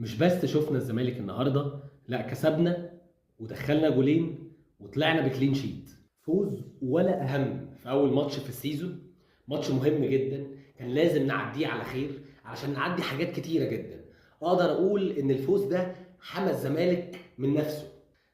مش بس شفنا الزمالك النهارده، لا كسبنا ودخلنا جولين وطلعنا ب clean sheet. فوز ولا اهم في اول ماتش في ال season، ماتش مهم جدا كان لازم نعديه على خير علشان نعدي حاجات كتيرة جدا. اقدر اقول ان الفوز ده حمى الزمالك من نفسه،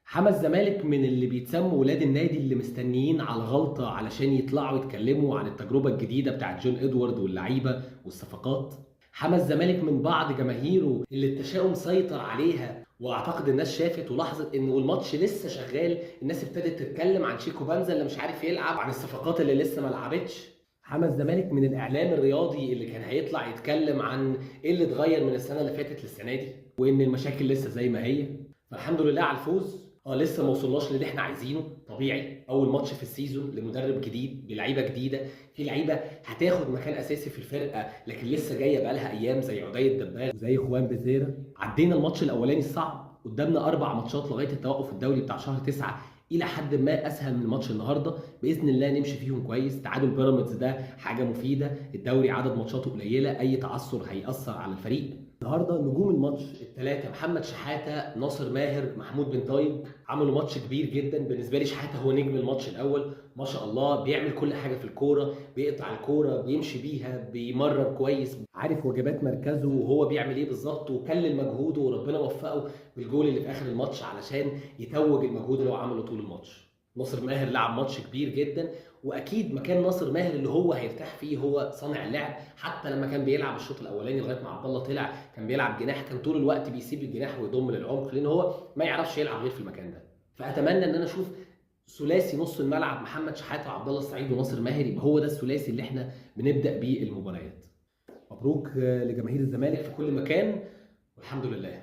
حمى الزمالك من اللي بيتسموا ولاد النادي اللي مستنيين على غلطه علشان يطلعوا يتكلموا عن التجربة الجديدة بتاعت جون ادوارد واللعيبة والصفقات. حمى الزمالك من بعض جماهيره اللي التشاؤم سيطر عليها، واعتقد الناس شافت ولاحظت ان والماتش لسه شغال الناس ابتدت تتكلم عن شيكو بانزا اللي مش عارف يلعب، عن الصفقات اللي لسه ما لعبتش. حمى الزمالك من الاعلام الرياضي اللي كان هيطلع يتكلم عن ايه اللي اتغير من السنة اللي فاتت للسنة دي وان المشاكل لسه زي ما هي. فالحمد لله على الفوز. لسه ما وصلناش للي احنا عايزينه، طبيعي اول ماتش في ال season لمدرب جديد بلعيبه جديدة، في لعيبة هتاخد مكان اساسي في الفرقة لكن لسه جاية بقالها ايام زي عدي الدباغ وزي خوان بيزيرا. عدينا الماتش الاولاني الصعب، قدامنا 4 ماتشات لغاية التوقف الدولي بتاع شهر 9 الى حد ما اسهل من ماتش النهارده، باذن الله نمشي فيهم كويس. تعادل بيراميدز ده حاجة مفيدة، الدوري عدد ماتشاته قليله، اي تعثر هيأثر على الفريق. النهارده نجوم الماتش الثلاثة محمد شحاته، ناصر ماهر، محمود بن طايب عملوا ماتش كبير جدا. بالنسبة لي شحاته هو نجم الماتش الاول، ما شاء الله بيعمل كل حاجة في الكورة، بيقطع الكورة، بيمشي بيها، بيمرر كويس، عارف واجبات مركزه وهو بيعمل ايه بالظبط، وكلل مجهوده وربنا وفقه بالجول اللي في اخر الماتش علشان يتوج المجهود اللي هو عمله طول الماتش. ناصر ماهر لعب ماتش كبير جدا، واكيد مكان ناصر ماهر اللي هو هيرتاح فيه هو صانع اللعب. حتى لما كان بيلعب الشوط الاولاني لغاية ما عبد الله طلع كان بيلعب جناح، كان طول الوقت بيسيب الجناح ويضم للعمق لان هو ما يعرفش يلعب غير في المكان ده. فاتمنى ان انا اشوف ثلاثي نص الملعب محمد شحاته وعبد الله السعيد وناصر ماهر، يبقى هو ده الثلاثي اللي احنا بنبدا بيه المباريات. مبروك لجماهير الزمالك في كل مكان والحمد لله.